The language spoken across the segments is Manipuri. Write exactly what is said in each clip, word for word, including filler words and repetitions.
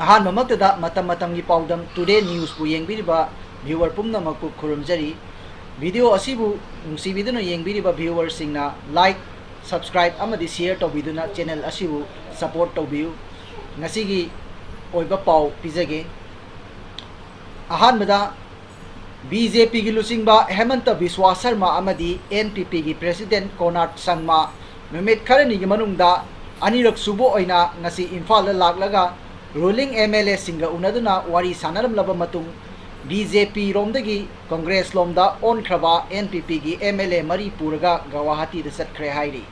ꯑꯍꯥꯟꯕꯃꯛꯇꯗ ꯃꯇꯝ ꯃꯇꯝꯒꯤ ꯄꯥꯎꯗꯝ Today Newsꯄꯨ ꯌꯦꯡꯕꯤꯔꯤꯕ viewer ꯄꯨꯝꯅꯃꯛꯄꯨ ꯈꯨꯔꯨꯝꯖꯔꯤ꯫ Video ꯑꯁꯤꯕꯨ ꯅꯨꯡꯁꯤꯕꯤꯗꯨꯅ ꯌꯦꯡꯕꯤꯔꯤꯕ viewerꯁꯤꯡꯅ like, subscribe ꯑꯃꯗꯤ share ꯇꯧꯕꯤꯗꯨꯅ channel ꯑꯁꯤꯕꯨ support ꯇꯧꯕꯤꯌꯨ꯫ ꯉꯁꯤꯒꯤ ꯑꯣꯏꯕ ꯄꯥꯎ ꯄꯤꯖꯒꯦ꯫ ꯑꯍꯥꯟꯕꯗ, BJPꯒꯤ ꯂꯨꯆꯤꯡꯕ ꯍꯦꯃꯟꯇ ꯕꯤꯁ꯭ꯋꯥ ꯁꯔꯃ ꯑꯃꯗꯤ NPPꯒꯤ president ꯀꯣꯅꯥꯔꯗ ꯁꯪꯃ ꯅꯨꯃꯤꯠ ꯈꯔꯅꯤꯒꯤ ꯃꯅꯨꯡꯗ ꯑꯅꯤꯔꯛ ꯁꯨꯕ ꯑꯣꯏꯅ ꯉꯁꯤ ꯏꯝꯐꯥꯜꯗ ꯂꯥꯛꯂꯒ ruling MLAꯁꯤꯡꯒ ꯎꯅꯗꯨꯅ ꯋꯥꯔꯤ ꯁꯥꯟꯅꯔꯝꯂꯕ ꯃꯇꯨꯡ, BJP ꯔꯣꯝꯗꯒꯤ Congress ꯂꯣꯝꯗ ꯑꯣꯟꯈ꯭ꯔꯕ NPPꯒꯤ MLA ꯃꯔꯤ ꯄꯨꯔꯒ ꯒꯧꯍꯥꯇꯤꯗ ꯆꯠꯈ꯭ꯔꯦ ꯍꯥꯏꯔꯤ꯫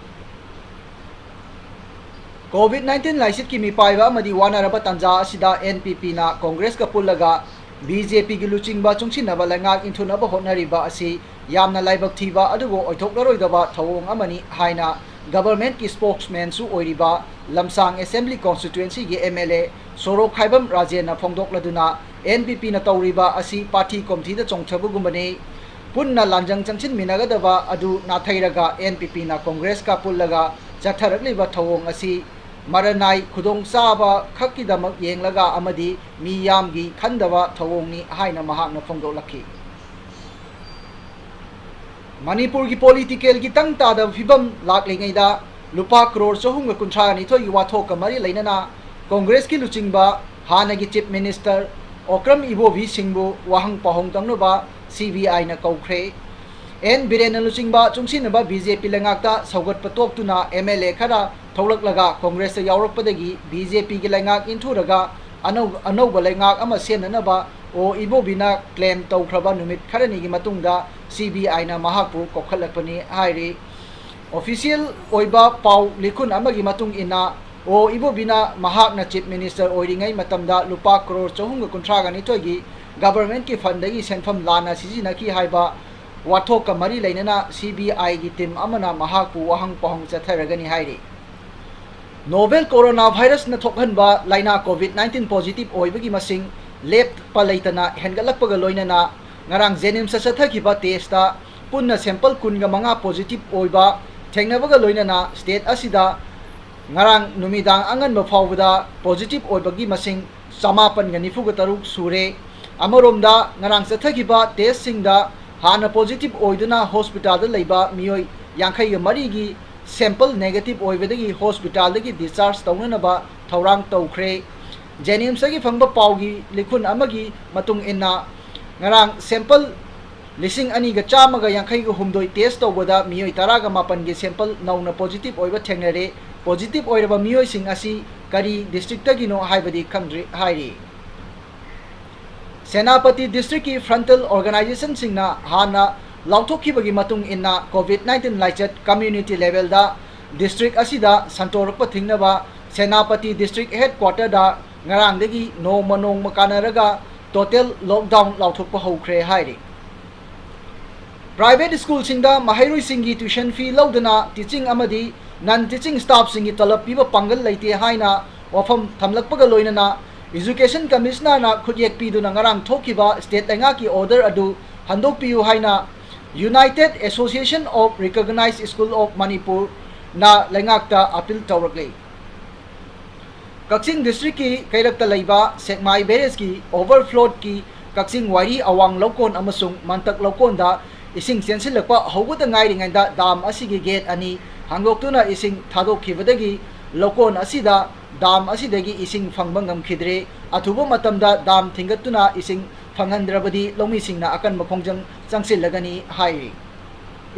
COVID nineteen ꯂꯥꯏꯆꯠꯀꯤ ꯃꯤꯄꯥꯏꯕ ꯑꯃꯗꯤ ꯋꯥꯅꯔꯕ ꯇꯥꯟꯖꯥ ꯑꯁꯤꯗ NPPꯅ Congressꯀ ꯄꯨꯜꯂꯒ BJPꯒꯤ ꯂꯨꯆꯤꯡꯕ ꯆꯨꯡꯁꯤꯟꯅꯕ ꯂꯩꯉꯥꯛ ꯏꯟꯊꯨꯅꯕ ꯍꯣꯠꯅꯔꯤꯕ ꯑꯁꯤ ꯌꯥꯝꯅ ꯂꯥꯏꯕꯛ ꯊꯤꯕ ꯑꯗꯨꯕꯨ ꯑꯣꯏꯊꯣꯛꯂꯔꯣꯏꯗꯕ ꯊꯧꯑꯣꯡ ꯑꯃꯅꯤ ꯍꯥꯏꯅ Governmentꯀꯤ spokesmanꯁꯨ ꯑꯣꯏꯔꯤꯕ ꯂꯝꯁꯥꯡ Assembly Constituencyꯒꯤ MLA ꯁꯣꯔꯣꯛꯈꯥꯏꯕꯝ ꯔꯥꯖꯦꯟꯅ ꯐꯣꯡꯗꯣꯛꯂꯗꯨꯅ, NPPꯅ ꯇꯧꯔꯤꯕ ꯑꯁꯤ ꯄꯥꯔꯇꯤ ꯀꯣꯝꯊꯤꯗ ꯆꯣꯡꯊꯕꯒꯨꯝꯕꯅꯤ꯫ ꯄꯨꯟꯅ ꯂꯥꯟꯖꯪ ꯆꯪꯁꯤꯟꯃꯤꯟꯅꯒꯗꯕ ꯑꯗꯨ ꯅꯥꯊꯩꯔꯒ NPPꯅ Congressꯀ ꯄꯨꯜꯂꯒ ꯆꯠꯊꯔꯛꯂꯤꯕ ꯊꯧꯑꯣꯡ ꯑꯁꯤ ꯃꯔꯅꯥꯏ ꯈꯨꯗꯣꯡꯆꯥꯕ ꯈꯛꯀꯤꯗꯃꯛ ꯌꯦꯡꯂꯒ ꯑꯃꯗꯤ ꯃꯤꯌꯥꯝꯒꯤ ꯈꯟꯗꯕ ꯊꯧꯑꯣꯡꯅꯤ ꯍꯥꯏꯅ ꯃꯍꯥꯛꯅ ꯐꯣꯡꯗꯣꯛꯂꯛꯈꯤ꯫ ꯃꯅꯤꯄꯨꯔꯒꯤ politicalꯒꯤ ꯇꯪ ꯇꯥꯗꯕ ꯐꯤꯕꯝ ꯂꯥꯛꯂꯤꯉꯩꯗ ꯂꯨꯄꯥ ꯀ꯭ꯔꯣꯔ ꯆꯍꯨꯝꯒ ꯀꯨꯟꯊ꯭ꯔꯥ ꯅꯤꯊꯣꯏꯒꯤ ꯋꯥꯊꯣꯛꯀ ꯃꯔꯤ ꯂꯩꯅꯅ Congressꯀꯤ ꯂꯨꯆꯤꯡꯕ ꯍꯥꯟꯅꯒꯤ Chief Minister ꯑꯣꯀ꯭ꯔꯝ ꯏꯕꯣꯕꯤ ꯁꯤꯡꯕꯨ ꯋꯥꯍꯪ ꯄꯥꯎꯍꯪ ꯇꯧꯅꯕ CBIꯅ ꯀꯧꯈ꯭ꯔꯦ꯫ ꯑꯦꯟ ꯕꯤꯔꯦꯟꯅ ꯂꯨꯆꯤꯡꯕ ꯆꯨꯡꯁꯤꯟꯅꯕ BJP ꯂꯩꯉꯥꯛꯇ ꯁꯧꯒꯠꯄ ꯇꯣꯛꯇꯨꯅ MLA ꯈꯔ ꯊꯣꯛꯂꯛꯂꯒ Congressꯇ ꯌꯥꯎꯔꯛꯄꯗꯒꯤ BJPꯒꯤ ꯂꯩꯉꯥꯛ ꯏꯟꯊꯨꯔꯒ ꯑꯅꯧ-, ꯑꯅꯧꯕ ꯂꯩꯉꯥꯛ ꯑꯃ ꯁꯦꯝꯅꯅꯕ ꯑꯣ ꯏꯕꯣꯕꯤꯅ claim ꯇꯧꯈ꯭ꯔꯕ ꯅꯨꯃꯤꯠ ꯈꯔꯅꯤꯒꯤ ꯃꯇꯨꯡꯗ CBIꯅ ꯃꯍꯥꯛꯄꯨ ꯀꯧꯈꯠꯂꯛꯄꯅꯤ ꯍꯥꯏꯔꯤ꯫ Official ꯑꯣꯏꯕ ꯄꯥꯎ ꯂꯤꯈꯨꯟ ꯑꯃꯒꯤ ꯃꯇꯨꯡ ꯏꯟꯅ, ꯑꯣ ꯏꯕꯣꯕꯤꯅ ꯃꯍꯥꯛꯅ Chief Minister ꯑꯣꯏꯔꯤꯉꯩ ꯃꯇꯝꯗ ꯂꯨꯄꯥ ꯀ꯭ꯔꯣꯔ ꯆꯍꯨꯝꯒ ꯀꯨꯟꯊ꯭ꯔꯥꯒ ꯅꯤꯊꯣꯏꯒꯤ Governmentꯀꯤ fundꯗꯒꯤ ꯁꯦꯟꯐꯝ ꯂꯥꯟꯅ ꯁꯤꯖꯤꯟꯅꯈꯤ ꯍꯥꯏꯕ ꯋꯥꯊꯣꯛꯀ ꯃꯔꯤ ꯂꯩꯅꯅ CBIꯒꯤ team ꯑꯃꯅ ꯃꯍꯥꯛꯄꯨ ꯋꯥꯍꯪ ꯄꯥꯎꯍꯪ ꯆꯠꯊꯔꯒꯅꯤ ꯍꯥꯏꯔꯤ꯫ Novel coronavirusꯅ ꯊꯣꯛꯍꯟꯕ ꯂꯥꯏꯅꯥ COVID nineteen positive ꯑꯣꯏꯕꯒꯤ ꯃꯁꯤꯡ ꯂꯦꯞꯄ ꯂꯩꯇꯅ ꯍꯦꯟꯒꯠꯂꯛꯄꯒ ꯂꯣꯏꯅꯅ ꯉꯔꯥꯡ JNIMSꯇ ꯆꯠꯊꯈꯤꯕ testꯇ ꯄꯨꯟꯅ sample ꯀꯨꯟꯒ ꯃꯉꯥ positive ꯑꯣꯏꯕ ꯊꯦꯡꯅꯕꯒ ꯂꯣꯏꯅꯅ state ꯑꯁꯤꯗ ꯉꯔꯥꯡ ꯅꯨꯃꯤꯗꯥꯡ ꯑꯉꯟꯕ ꯐꯥꯎꯕꯗ positive ꯑꯣꯏꯕꯒꯤ ꯃꯁꯤꯡ ꯆꯃꯥꯄꯟꯒ ꯅꯤꯐꯨꯒ ꯇꯔꯨꯛ ꯁꯨꯔꯦ꯫ ꯑꯃꯔꯣꯝꯗ, ꯉꯔꯥꯡ ꯆꯠꯊꯈꯤꯕ ꯇꯦꯁꯁꯤꯡꯗ ꯍꯥꯟꯅ ꯄꯣꯖꯤꯇꯤꯚ ꯑꯣꯏꯗꯨꯅ ꯍꯣꯁꯄꯤꯇꯥꯜꯗ ꯂꯩꯕ ꯃꯤꯑꯣꯏ ꯌꯥꯡꯈꯩꯒ ꯃꯔꯤꯒꯤ ꯁꯦꯝꯄꯜ ꯅꯦꯒꯦꯇꯤꯚ ꯑꯣꯏꯕꯗꯒꯤ ꯍꯣꯁꯄꯤꯇꯥꯜꯗꯒꯤ ꯗꯤꯁꯆꯥꯔꯖ ꯇꯧꯅꯅꯕ ꯊꯧꯔꯥꯡ ꯇꯧꯈ꯭ꯔꯦ꯫ ꯖꯦꯅꯤꯝꯁꯇꯒꯤ ꯐꯪꯕ ꯄꯥꯎꯒꯤ ꯂꯤꯈꯨꯟ ꯑꯃꯒꯤ ꯃꯇꯨꯡ ꯏꯟꯅ, ꯉꯔꯥꯡ ꯁꯦꯝꯄꯜ ꯂꯤꯁꯤꯡ ꯑꯅꯤꯒ ꯆꯥꯝꯃꯒ ꯌꯥꯡꯈꯩꯒ ꯍꯨꯝꯗꯣꯏ ꯇꯦꯁ ꯇꯧꯕꯗ ꯃꯤꯑꯣꯏ ꯇꯔꯥꯒ ꯃꯥꯄꯟꯒꯤ ꯁꯦꯝꯄꯜ ꯅꯧꯅ ꯄꯣꯖꯤꯇꯤꯚ ꯑꯣꯏꯕ ꯊꯦꯡꯅꯔꯦ꯫ ꯄꯣꯖꯤꯇꯤꯚ ꯑꯣꯏꯔꯕ ꯃꯤꯑꯣꯏꯁꯤꯡ ꯑꯁꯤ ꯀꯔꯤ ꯗꯤꯁꯇ꯭ꯔꯤꯛꯇꯒꯤꯅꯣ ꯍꯥꯏꯕꯗꯤ ꯈꯪꯗ꯭ꯔꯤ ꯍꯥꯏꯔꯤ꯫ ꯁꯦꯅꯥꯄꯇꯤ ꯗꯤꯁꯇ꯭ꯔꯤꯛꯀꯤ ꯐ꯭ꯔꯟꯇꯦꯜ ꯑꯣꯔꯒꯅꯥꯏꯖꯦꯁꯟꯁꯤꯡꯅ ꯍꯥꯟꯅ ꯂꯥꯎꯊꯣꯛꯈꯤꯕꯒꯤ ꯃꯇꯨꯡ ꯏꯟꯅ, ꯀꯣꯚꯤꯗ ꯅꯥꯏꯟꯇꯤꯟ ꯂꯥꯏꯆꯠ ꯀꯝꯃ꯭ꯌꯨꯅꯤꯇꯤ ꯂꯦꯚꯦꯜꯗ ꯗꯤꯁꯇ꯭ꯔꯤꯛ ꯑꯁꯤꯗ ꯁꯟꯗꯣꯔꯛꯄ ꯊꯤꯡꯅꯕ ꯁꯦꯅꯥꯄꯇꯤ ꯗꯤꯁꯇ꯭ꯔꯤꯛ ꯍꯦꯗꯀ꯭ꯋꯥꯇꯔꯗ ꯉꯔꯥꯡꯗꯒꯤ ꯅꯣꯡꯃ ꯅꯣꯡꯃ ꯀꯥꯟꯅꯔꯒ ꯇꯣꯇꯦꯜ ꯂꯣꯛꯗꯥꯎꯟ ꯂꯥꯎꯊꯣꯛꯄ ꯍꯧꯈ꯭ꯔꯦ ꯍꯥꯏꯔꯤ꯫ ꯄ꯭ꯔꯥꯏꯚꯦꯠ ꯁ꯭ꯀꯨꯜꯁꯤꯡꯗ ꯃꯍꯩꯔꯣꯏꯁꯤꯡꯒꯤ ꯇ꯭ꯌꯨꯁꯟ ꯐꯤ ꯂꯧꯗꯅ ꯇꯤꯆꯤꯡ ꯑꯃꯗꯤ ꯅꯟ ꯇꯤꯆꯤꯡ ꯁ꯭ꯇꯥꯐꯁꯤꯡꯒꯤ ꯇꯂꯕ ꯄꯤꯕ ꯄꯥꯡꯒꯜ ꯂꯩꯇꯦ ꯍꯥꯏꯅ ꯋꯥꯐꯝ ꯊꯝꯂꯛꯄꯒ ꯂꯣꯏꯅꯅ, ꯏꯖꯨꯀꯦꯁꯟ ꯀꯃꯤꯁꯅꯔꯅ ꯈꯨꯠꯌꯦꯛ ꯄꯤꯗꯨꯅ ꯉꯔꯥꯡ ꯊꯣꯛꯈꯤꯕ ꯁ꯭ꯇꯦꯠ ꯂꯩꯉꯥꯛꯀꯤ ꯑꯣꯔꯗꯔ ꯑꯗꯨ ꯍꯟꯗꯣꯛꯄꯤꯌꯨ ꯍꯥꯏꯅ United Association of Recognized School of ꯃꯅꯤꯄꯨꯔꯅ ꯂꯩꯉꯥꯛꯇ ꯑꯄꯤꯜ ꯇꯧꯔꯛꯂꯤ꯫ ꯀꯛꯆꯤꯡ ꯗꯤꯁꯇ꯭ꯔꯤꯛꯀꯤ ꯀꯩꯔꯛꯇ ꯂꯩꯕ ꯁꯦꯛꯃꯥꯏ ꯕꯦꯔꯦꯖꯀꯤ ꯑꯣꯚꯔꯐ꯭ꯂꯣꯗꯀꯤ ꯀꯛꯆꯤꯡ ꯋꯥꯏꯔꯤ ꯑꯋꯥꯡ ꯂꯧꯀꯣꯟ ꯑꯃꯁꯨꯡ ꯃꯟꯇꯛ ꯂꯧꯀꯣꯟꯗ ꯏꯁꯤꯡ ꯆꯦꯟꯁꯤꯜꯂꯛꯄ ꯍꯧꯕꯗ ꯉꯥꯏꯔꯤꯉꯩꯗ ꯗꯥꯝ ꯑꯁꯤꯒꯤ ꯒꯦꯠ ꯑꯅꯤ ꯍꯥꯡꯗꯣꯛꯇꯨꯅ ꯏꯁꯤꯡ ꯊꯥꯗꯣꯛꯈꯤꯕꯗꯒꯤ ꯂꯧꯀꯣꯟ ꯑꯁꯤꯗ, ꯗꯥꯝ ꯑꯁꯤꯗꯒꯤ ꯏꯁꯤꯡ ꯐꯪꯕ ꯉꯝꯈꯤꯗ꯭ꯔꯦ꯫ ꯑꯊꯨꯕ ꯃꯇꯝꯗ ꯗꯥꯝ ꯊꯤꯡꯒꯠꯇꯨꯅ ꯏꯁꯤꯡ ꯐꯪꯍꯟꯗ꯭ꯔꯕꯗꯤ ꯂꯧꯃꯤꯁꯤꯡꯅ ꯑꯀꯟꯕ ꯈꯣꯡꯖꯪ ꯆꯪꯁꯤꯜꯂꯒꯅꯤ ꯍꯥꯏꯔꯤ꯫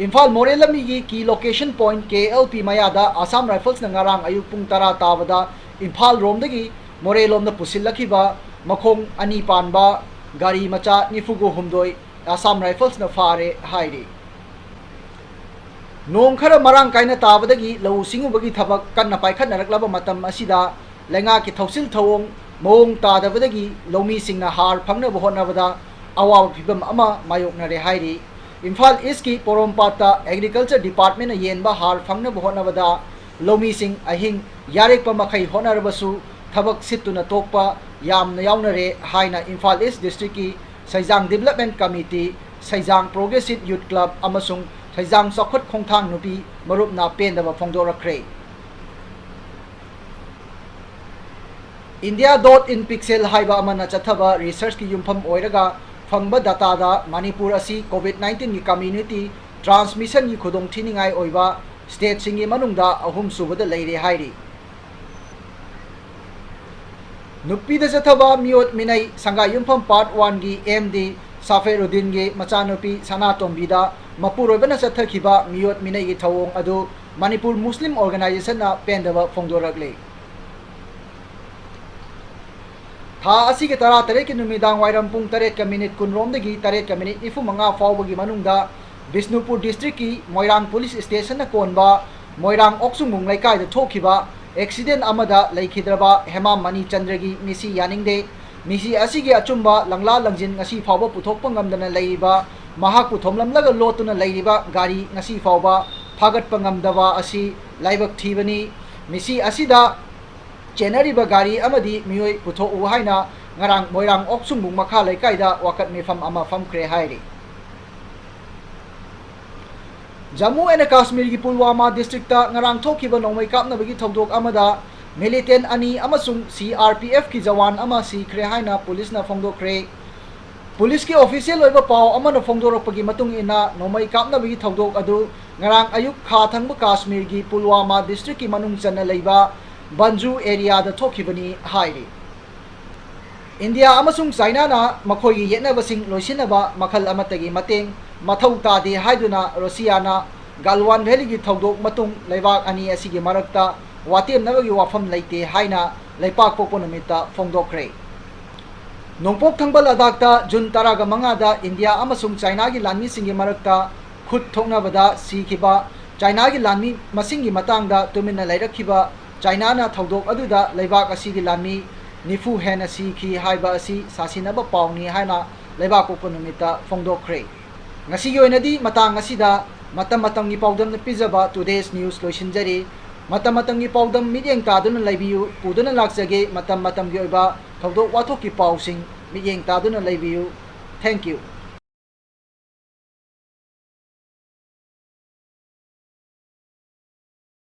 ꯏꯝꯐꯥꯜ ꯃꯣꯔꯦ ꯂꯝꯕꯤꯒꯤ ꯀꯤ ꯂꯣꯀꯦꯁꯟ ꯄꯣꯏꯟꯠ ꯀꯦ ꯑꯦꯜ ꯄꯤ ꯃꯌꯥꯗ ꯑꯁꯥꯝ ꯔꯥꯏꯐꯜꯁꯅ ꯉꯔꯥꯡ ꯑꯌꯨꯛ ꯄꯨꯡ ꯇꯔꯥ ꯇꯥꯕꯗ ꯏꯝꯐꯥꯜ ꯔꯣꯝꯗꯒꯤ ꯃꯣꯔꯦ ꯂꯣꯝꯗ ꯄꯨꯁꯤꯜꯂꯛꯈꯤꯕ ꯃꯈꯣꯡ ꯑꯅꯤ ꯄꯥꯟꯕ ꯒꯥꯔꯤ ꯃꯆꯥ ꯅꯤꯐꯨꯒ ꯍꯨꯝꯗꯣꯏ ꯑꯁꯥꯝ ꯔꯥꯏꯐꯜꯁꯅ ꯐꯥꯔꯦ ꯍꯥꯏꯔꯤ꯫ ꯅꯣꯡ ꯈꯔ ꯃꯔꯥꯡ ꯀꯥꯏꯅ ꯇꯥꯕꯗꯒꯤ ꯂꯧꯎ ꯁꯤꯡꯎꯕꯒꯤ ꯊꯕꯛ ꯀꯟꯅ ꯄꯥꯏꯈꯠꯅꯔꯛꯂꯕ ꯃꯇꯝ ꯑꯁꯤꯗ ꯂꯩꯉꯥꯛꯀꯤ ꯊꯧꯁꯤꯜ ꯊꯧꯑꯣꯡ ꯃꯑꯣꯡ ꯇꯥꯗꯕꯗꯒꯤ ꯂꯧꯃꯤꯁꯤꯡꯅ ꯍꯥꯔ ꯐꯪꯅꯕ ꯍꯣꯠꯅꯕꯗ ꯑꯋꯥꯕ ꯐꯤꯚꯝ ꯑꯃ ꯃꯥꯌꯣꯛꯅꯔꯦ ꯍꯥꯏꯔꯤ꯫ ꯏꯝꯐꯥꯜ ꯏꯁꯀꯤ ꯄꯣꯔꯣꯝꯄꯥꯠꯇ ꯑꯦꯒ꯭ꯔꯤꯀꯜꯆꯔ ꯗꯤꯄꯥꯔꯠꯃꯦꯟꯅ ꯌꯦꯟꯕ ꯍꯥꯔ ꯐꯪꯅꯕ ꯍꯣꯠꯅꯕꯗ ꯂꯧꯃꯤꯁꯤꯡ ꯑꯍꯤꯡ ꯌꯥꯔꯦꯛꯄ ꯃꯈꯩ ꯍꯣꯠꯅꯔꯕꯁꯨ ꯊꯕꯛ ꯁꯤꯠꯇꯨꯅ ꯇꯣꯛꯄ ꯌꯥꯝꯅ ꯌꯥꯎꯅꯔꯦ ꯍꯥꯏꯅ ꯏꯝꯐꯥꯜ ꯏꯁ ꯗꯤꯁꯇ꯭ꯔꯤꯛꯀꯤ ꯁꯩꯖꯥꯡ ꯗꯤꯕꯂꯞꯃꯦꯟ ꯀꯃꯤꯇꯤ, ꯁꯩꯖꯥꯡ ꯄ꯭ꯔꯣꯒ꯭ꯔꯦꯁꯤꯞ ꯌꯨꯠ ꯀ꯭ꯂꯕ ꯑꯃꯁꯨꯡ ꯁꯩꯖꯥꯡ ꯆꯥꯎꯈꯠ ꯈꯣꯡꯊꯥꯡ ꯅꯨꯄꯤ ꯃꯔꯨꯞꯅ ꯄꯦꯟꯗꯕ ꯐꯣꯡꯗꯣꯔꯛꯈ꯭ꯔꯦ꯫ India dot in pixel ꯍꯥꯏꯕ ꯑꯃꯅ ꯆꯠꯊꯕ researchꯀꯤ ꯌꯨꯝꯐꯝ ꯑꯣꯏꯔꯒ ꯐꯪꯕ dataꯗ ꯃꯅꯤꯄꯨꯔ ꯑꯁꯤ COVID nineteenꯒꯤ community transmissionꯒꯤ ꯈꯨꯗꯣꯡꯊꯤꯅꯤꯡꯉꯥꯏ ꯑꯣꯏꯕ stateꯁꯤꯡꯒꯤ ꯃꯅꯨꯡꯗ ꯑꯍꯨꯝꯁꯨꯕꯗ ꯂꯩꯔꯦ ꯍꯥꯏꯔꯤ꯫ ꯅꯨꯄꯤꯗ ꯆꯠꯊꯕ ꯃꯤꯑꯣꯠ ꯃꯤꯅꯩ ꯁꯪꯒꯥꯏ ꯌꯨꯝꯐꯝ part oneꯒꯤ MD ꯁꯥꯐꯦꯔꯨꯗꯤꯟꯒꯤ ꯃꯆꯥꯅꯨꯄꯤ ꯁꯅꯥꯇꯣꯝꯕꯤꯗ ꯃꯄꯨꯔꯣꯏꯕꯅ ꯆꯠꯊꯈꯤꯕ ꯃꯤꯑꯣꯠ ꯃꯤꯅꯩꯒꯤ ꯊꯧꯑꯣꯡ ꯑꯗꯨ ꯃꯅꯤꯄꯨꯔ ꯃꯨꯁꯂꯤꯝ organizationꯅ ꯄꯦꯟꯗꯕ ꯐꯣꯡꯗꯣꯔꯛꯂꯤ꯫ ꯊꯥ ꯑꯁꯤꯒꯤ ꯇꯔꯥꯇꯔꯦꯠꯀꯤ ꯅꯨꯃꯤꯗꯥꯡ ꯋꯥꯏꯔꯝ ꯄꯨꯡ ꯇꯔꯦꯠꯀ minute ꯀꯨꯟꯔꯣꯝꯗꯒꯤ ꯇꯔꯦꯠꯀ minute ꯅꯤꯐꯨꯃꯉꯥ ꯐꯥꯎꯕꯒꯤ ꯃꯅꯨꯡꯗ ꯕꯤꯁꯅꯨꯄꯨꯔ districtꯀꯤ ꯃꯣꯏꯔꯥꯡ police stationꯅ ꯀꯣꯟꯕ ꯃꯣꯏꯔꯥꯡ ꯑꯣꯛꯁꯨꯡꯕꯨꯡ ꯂꯩꯀꯥꯏꯗ ꯊꯣꯛꯈꯤꯕ accident ꯑꯃꯗ ꯂꯩꯈꯤꯗ꯭ꯔꯕ ꯍꯦꯃꯥꯝ ꯃꯅꯤꯆꯟꯗ꯭ꯔꯒꯤ ꯃꯤꯁꯤ ꯌꯥꯅꯤꯡꯗꯦ꯫ ꯃꯤꯁꯤ ꯑꯁꯤꯒꯤ ꯑꯆꯨꯝꯕ ꯂꯪꯂꯥ ꯂꯪꯖꯤꯟ ꯉꯁꯤ ꯐꯥꯎꯕ ꯄꯨꯊꯣꯛꯄ ꯉꯝꯗꯅ ꯂꯩꯔꯤꯕ, ꯃꯍꯥꯛꯄꯨ ꯊꯣꯝꯂꯝꯂꯒ ꯂꯣꯠꯇꯨꯅ ꯂꯩꯔꯤꯕ ꯒꯥꯔꯤ ꯉꯁꯤ ꯐꯥꯎꯕ ꯐꯥꯒꯠꯄ ꯉꯝꯗꯕ ꯑꯁꯤ ꯂꯥꯏꯕꯛ ꯊꯤꯕꯅꯤ꯫ ꯃꯤꯁꯤ ꯑꯁꯤꯗ ꯆꯦꯟꯅꯔꯤꯕ ꯒꯥꯔꯤ ꯑꯃꯗꯤ ꯃꯤꯑꯣꯏ ꯄꯨꯊꯣꯛꯎ ꯍꯥꯏꯅ ꯉꯔꯥꯡ ꯃꯣꯏꯔꯥꯡ ꯑꯣꯛꯁꯨꯡꯕꯨꯡ ꯃꯈꯥ ꯂꯩꯀꯥꯏꯗ ꯋꯥꯀꯠ ꯃꯤꯐꯝ ꯑꯃ ꯐꯝꯈ꯭ꯔꯦ ꯍꯥꯏꯔꯤ꯫ ꯖꯝꯃꯨ ꯑꯦꯟ ꯀꯥꯁꯃꯤꯔꯒꯤ ꯄꯨꯜꯋꯥꯃꯥ districtꯇ ꯉꯔꯥꯡ ꯊꯣꯛꯈꯤꯕ ꯅꯣꯡꯃꯩ ꯀꯥꯞꯅꯕꯒꯤ ꯊꯧꯗꯣꯛ ꯑꯃꯗ militant ꯑꯅꯤ ꯑꯃꯁꯨꯡ CRPFꯀꯤ ꯖꯋꯥꯟ ꯑꯃ ꯁꯤꯈ꯭ꯔꯦ ꯍꯥꯏꯅ ꯄꯨꯂꯤꯁꯅ ꯐꯣꯡꯗꯣꯛꯈ꯭ꯔꯦ꯫ ꯄꯨꯂꯤꯁꯀꯤ official ꯑꯣꯏꯕ ꯄꯥꯎ ꯑꯃꯅ ꯐꯣꯡꯗꯣꯔꯛꯄꯒꯤ ꯃꯇꯨꯡ ꯏꯟꯅ, ꯅꯣꯡꯃꯩ ꯀꯥꯞꯅꯕꯒꯤ ꯊꯧꯗꯣꯛ ꯑꯗꯨ ꯉꯔꯥꯡ ꯑꯌꯨꯛ ꯈꯥ ꯊꯪꯕ ꯀꯥꯁꯃꯤꯔꯒꯤ ꯄꯨꯜꯋꯥꯃꯥ districtꯀꯤ ꯃꯅꯨꯡ ꯆꯟꯅ ꯂꯩꯕ ꯕꯟꯖꯨ areaꯗ ꯊꯣꯛꯈꯤꯕꯅꯤ ꯍꯥꯏꯔꯤ꯫ ꯏꯟꯗꯤꯌꯥ ꯑꯃꯁꯨꯡ ꯆꯥꯏꯅꯥꯅ ꯃꯈꯣꯏꯒꯤ ꯌꯦꯠꯅꯕꯁꯤꯡ ꯂꯣꯏꯁꯤꯟꯅꯕ ꯃꯈꯜ ꯑꯃꯠꯇꯒꯤ ꯃꯇꯦꯡ ꯃꯊꯧ ꯇꯥꯗꯦ ꯍꯥꯏꯗꯨꯅ ꯔꯨꯁꯤꯌꯥꯅ ꯒꯥꯜꯋꯥꯟ valleyꯒꯤ ꯊꯧꯗꯣꯛ ꯃꯇꯨꯡ ꯂꯩꯕꯥꯛ ꯑꯅꯤ ꯑꯁꯤꯒꯤ ꯃꯔꯛꯇ ꯋꯥꯇꯦꯝꯅꯕꯒꯤ ꯋꯥꯐꯝ ꯂꯩꯇꯦ ꯍꯥꯏꯅ ꯂꯩꯄꯥꯛꯄꯣꯛꯄ ꯅꯨꯃꯤꯠꯇ ꯐꯣꯡꯗꯣꯛꯈ꯭ꯔꯦ꯫ ꯅꯣꯡꯄꯣꯛ ꯊꯪꯕ ꯂꯗꯥꯛꯇ ꯖꯨꯟ ꯇꯔꯥꯒ ꯃꯉꯥꯗ ꯏꯟꯗꯤꯌꯥ ꯑꯃꯁꯨꯡ ꯆꯥꯏꯅꯥꯒꯤ ꯂꯥꯟꯃꯤꯁꯤꯡꯒꯤ ꯃꯔꯛꯇ ꯈꯨꯠ ꯊꯣꯛꯅꯕꯗ ꯁꯤꯈꯤꯕ ꯆꯥꯏꯅꯥꯒꯤ ꯂꯥꯟꯃꯤ ꯃꯁꯤꯡꯒꯤ ꯃꯇꯥꯡꯗ ꯇꯨꯃꯤꯟꯅ ꯂꯩꯔꯛꯈꯤꯕ ꯆꯥꯏꯅꯥꯅ ꯊꯧꯗꯣꯛ ꯑꯗꯨꯗ ꯂꯩꯕꯥꯛ ꯑꯁꯤꯒꯤ ꯂꯥꯟꯃꯤ ꯅꯤꯐꯨ ꯍꯦꯟꯅ ꯁꯤꯈꯤ ꯍꯥꯏꯕ ꯑꯁꯤ ꯁꯥꯁꯤꯟꯅꯕ ꯄꯥꯎꯅꯤ ꯍꯥꯏꯅ ꯂꯩꯕꯥꯛꯄꯣꯛꯄ ꯅꯨꯃꯤꯠꯇ ꯐꯣꯡꯗꯣꯛꯈ꯭ꯔꯦ꯫ ꯉꯁꯤꯒꯤ ꯑꯣꯏꯅꯗꯤ ꯃꯇꯥꯡ ꯑꯁꯤꯗ ꯃꯇꯝ ꯃꯇꯝꯒꯤ ꯄꯥꯎꯗꯝꯅ ꯄꯤꯖꯕ Today's News ꯂꯣꯏꯁꯤꯟꯖꯔꯤ꯫ ꯃꯇꯝ ꯃꯇꯝꯒꯤ ꯄꯥꯎꯗꯝ ꯃꯤꯠꯌꯦꯡ ꯇꯥꯗꯨꯅ ꯂꯩꯕꯤꯌꯨ꯫ ꯄꯨꯗꯨꯅ ꯂꯥꯛꯆꯒꯦ ꯃꯇꯝ ꯃꯇꯝꯒꯤ ꯑꯣꯏꯕ ꯊꯧꯗꯣꯛ ꯋꯥꯊꯣꯛꯀꯤ ꯄꯥꯎꯁꯤꯡ꯫ ꯃꯤꯠꯌꯦꯡ ꯇꯥꯗꯨꯅ ꯂꯩꯕꯤꯌꯨ꯫ Thank you꯫